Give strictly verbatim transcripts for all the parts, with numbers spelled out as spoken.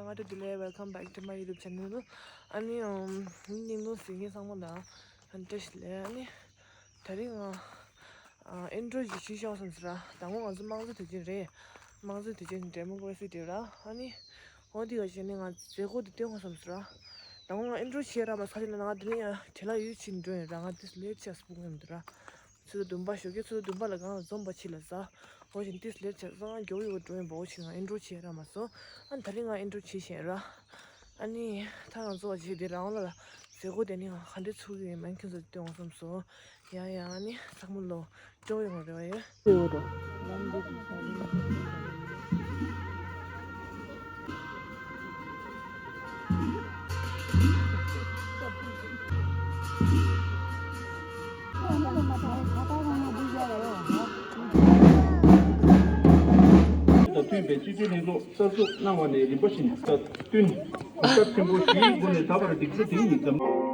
བཀྲ་ཤིས་བདེ་ལེགས། Welcome back to my YouTube channel. ཨ་ནི་ཨམ་སྙིང་དུ་ཟིན་མཁན་ཚང་མ་ལ་བཀྲ་ཤིས་བདེ་ལེགས། ཨ་ནི་དེ་རིང་ང་ཨ་ཨིན་ཊྲོ་ཞིག་ཞུས་ཤོག་བསམ་ཟེར་ར། དང་པོ་ང་ཚོ་དམངས་གཙོ་དུས་ཆེན་རེད། དམངས་གཙོ་དུས་ཆེན་ཌེ་མོ་ཀ་རེ་སི་དེ་ར། ཨ་ནི་འོ་དེ་ག་བྱས་ནས་ང་མཛད་སྒོ་དེ་སྟོན་དགོས་བསམ་ཟེར་ར། དང་པོ་ང་ཨིན་ཊྲོ་བྱས་ར་མ་ཚར་ལ་ང་དེ་རིང་ཡང་བྲེལ་ལ་ཡོད་ཕྱིན་འགྲོ་ཡིན་ར། ང་དེ་ལེཊ་ཆགས་སྤུ་གུ་ཡིན་འདུག་ར། ཚོད་ལྟ་བདུན་པ་ཞོགས་ཀས་ཚོད་ལྟ་བདུན་པ་ལ་གང་ལ་འཛོམས་པ་ཕྱི་ལ་ཟ། འོ་བཞིན་ཏིས་ལེར་བྱས་སོང་། ང་མགྱོགས་ཡོད་འགྲོ་ཡིན་པའོ་ཕྱིན། ང་ཨིན་ཊྲོ་བྱས་ར་མ་སོང་། ཨ་ད་རིང་ང་ཨིན་ཊྲོ་བྱས་བྱས་ར། ཨ་ནི་ད་ང་ཚོ་བ་བྱས་དེ་རང་ལ་མཛད་སྒོ་དེ་ནི་ང་ག་འདྲས་ཚུགས་ཀྱི་ཡིན་མིན་ཁྱོད་ཚོ་སྟོན་འོང་བསམ་སོང་། ཡ་ཡ། ཨ་ནི་ཚང་མ་ལོ་སྤྲོ་ཡོང་རེ་བ་ཡོད། དང་མཐུན་པའི་སྤྱི་འཐུས་ལྷན་ཚོགས་གསར་འཛུགས་གནང་བ་ནས་རིམ་པ་བཞིན་ད་བསྟུན། གོམ་སྟབས་ཆེན་པོ་བཞིའི་སྒོ་ནས་ད་བར་སྒྲིག་གཞི་དེ་ཉིད་ཙམ།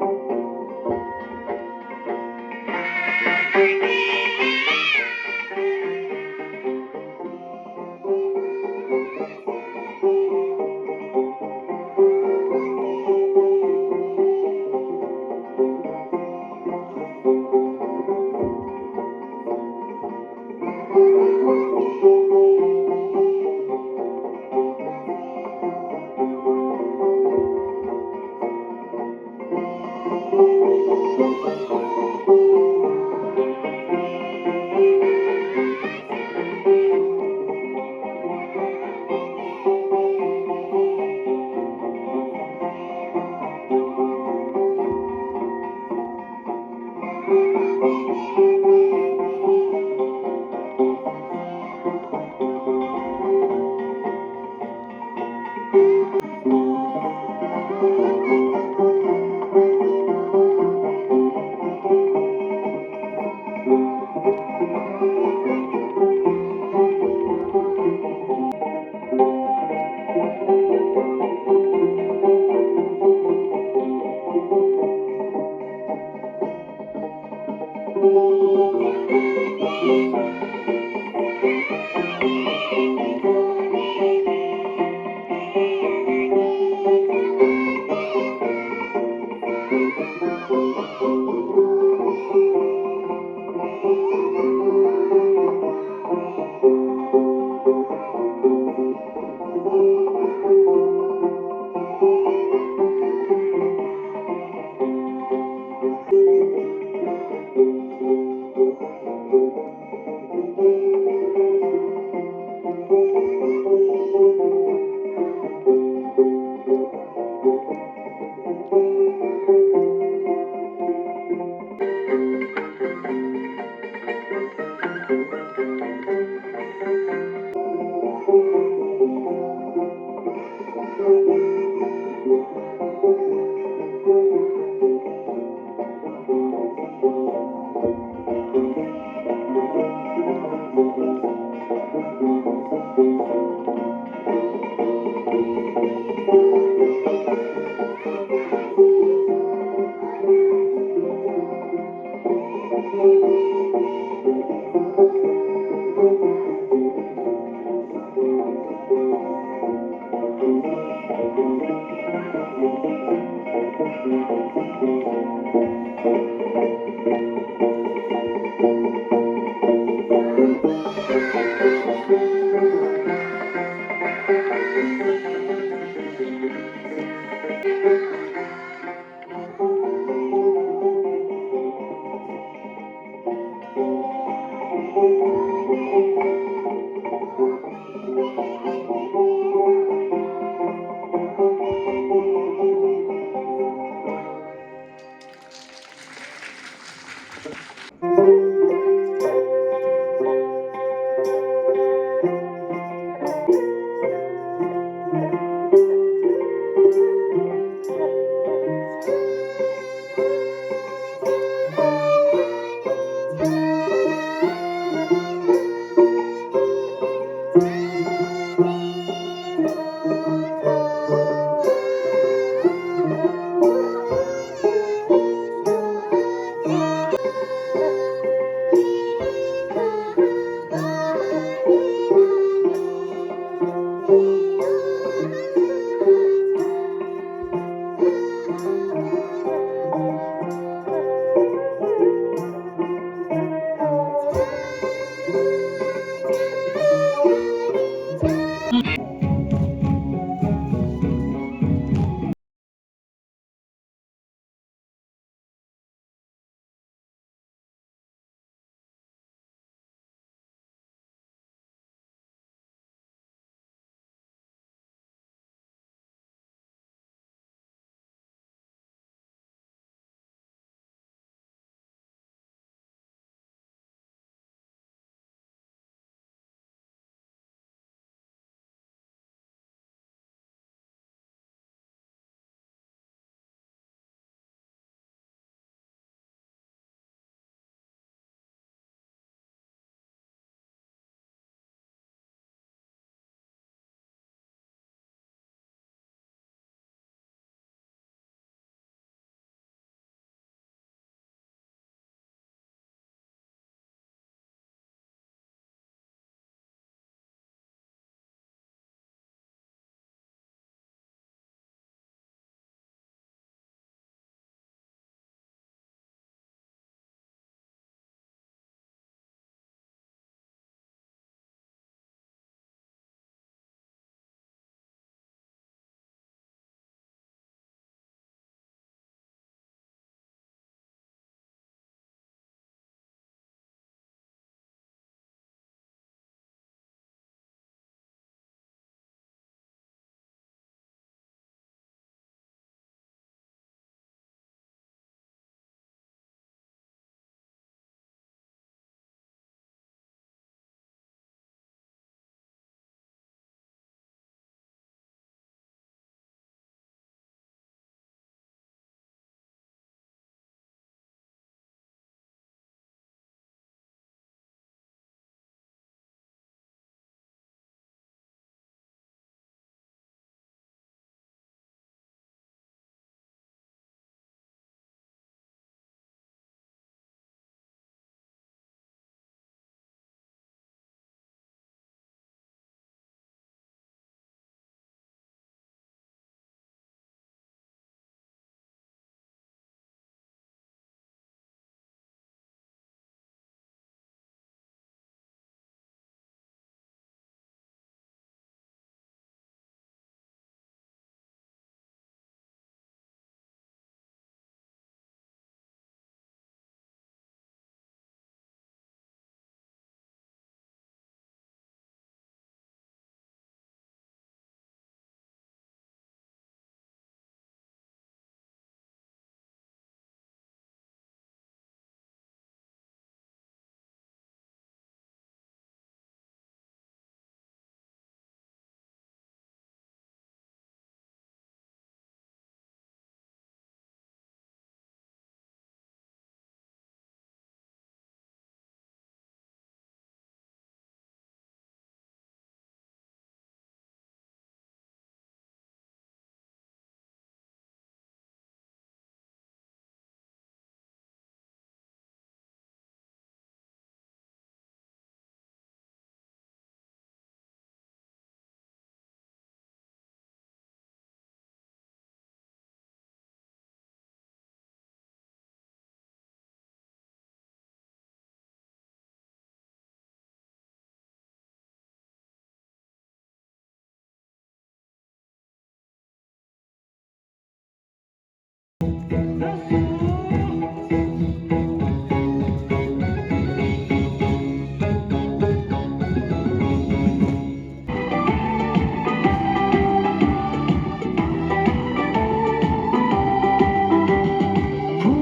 ཕོ་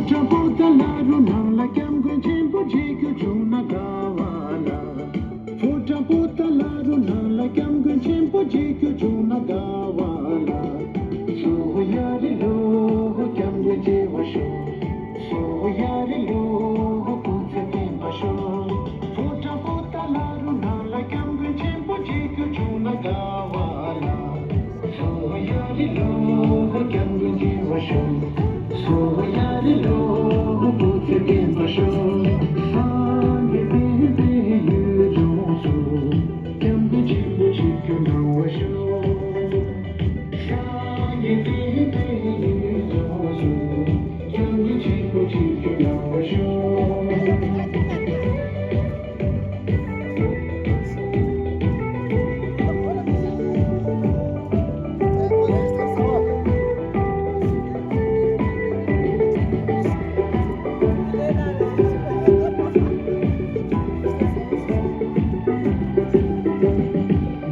བྲང་པོ་ཏཱ་ལ་རུ་ནང་ལ་སྐྱབས་མགོན་ཆེན་པོ་མཇལ་རྒྱུ་བྱུང་ན་དགའ་བ་ལ། ཕོ་བྲང་པོ་ཏཱ་ལ་རུ་ནང་ལ་སྐྱབས་མགོན་ཆེན་པོ་མཇལ་རྒྱུ་བྱུང་ན་དགའ་བ་ལ། སོ་ཡ་རི་ལོ། སྐྱབས་མགོན་མཇལ་བར་ཤོག་སོ་ཡ་རི་ལོ། སྐུ་ཚེ་བརྟན་པར་ཤོག་ཕོ་བྲང་པོ་ཏཱ་ལ་རུ་ནང་ལ་སྐྱབས་མགོན་ཆེན་པོ་མཇལ་རྒྱུ་བྱུང་ན་དགའ་བ་ལ། སོ་ཡ་རི་ལོ། སྐྱབས་མགོན་མཇལ་བར་ཤོག་སོ་ཡ་རི་ལོ། སྐུ་ཚེ་བརྟན་པར་ཤོག་སངས་རྒྱས་པའི་པའི་ཡུལ་ལྗོངས་སུ། སྐྱབས་མགོན་ཆེན་པོ་མཇལ་རྒྱུ་གནང་བར་ཤོག་སངས་རྒྱས་པའི་པའི་ཡུལ་ལྗོངས་སུ། སྐྱབས་མགོན་ཆེན་པོ་མཇལ་རྒྱུ་གནང་བར་ཤོག་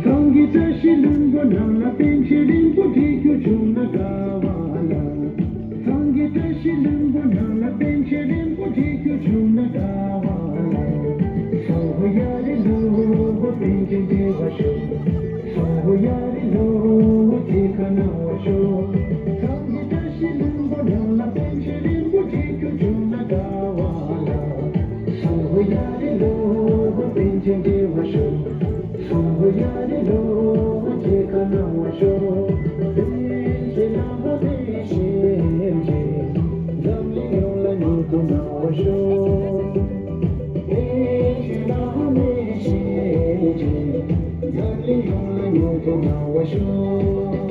གང་གི་བཀྲ་ཤིས་ལྷུན་པོ་ནང་ལ་པཎ་ཆེན་རིན་པོ་ཆེ་རྒྱུ་བྱུང་ན་དགའ་བ་ལ། གང་གི་བཀྲ་ཤིས་ལྷུན་པོ་ནང་ལ་པཎ་ཆེན་རིན་པོ་ཆེ་རྒྱུ་བྱུང་ན་དགའ་བ་ལ། སོ་ཡ་རི་ལོ། པཎ་ཆེན་མཇལ་བར་ཤོག་སོ་ཡ་རི་ལོ། མཇལ་ཁ་གནང་བར་ཤོག་གང་གི་བཀྲ་ཤིས་ལྷུན་པོ་ནང་ལ་པཎ་ཆེན་རིན་པོ་ཆེ་རྒྱུ་བྱུང་ན་དགའ་བ་ལ། སོ་ཡ་རི་ལོ། པཎ་ཆེན་མཇལ་བར་ཤོག་སོ་ཡ་རི་ལོ། མཇལ་ཁ་གནང་བར་ཤོག་པཎ་ཆེན་བླ་མ་དེ་བཞིན་གྱིས་འཛམ་གླིང་ཡོངས་ལ་མྱུར་དུ་གནང་བར་ཤོག་པཎ་ཆེན་བླ་མ་དེ་བཞིན་གྱིས་འཛམ་གླིང་ཡོངས་ལ་མྱུར་དུ་གནང་བར་ཤོག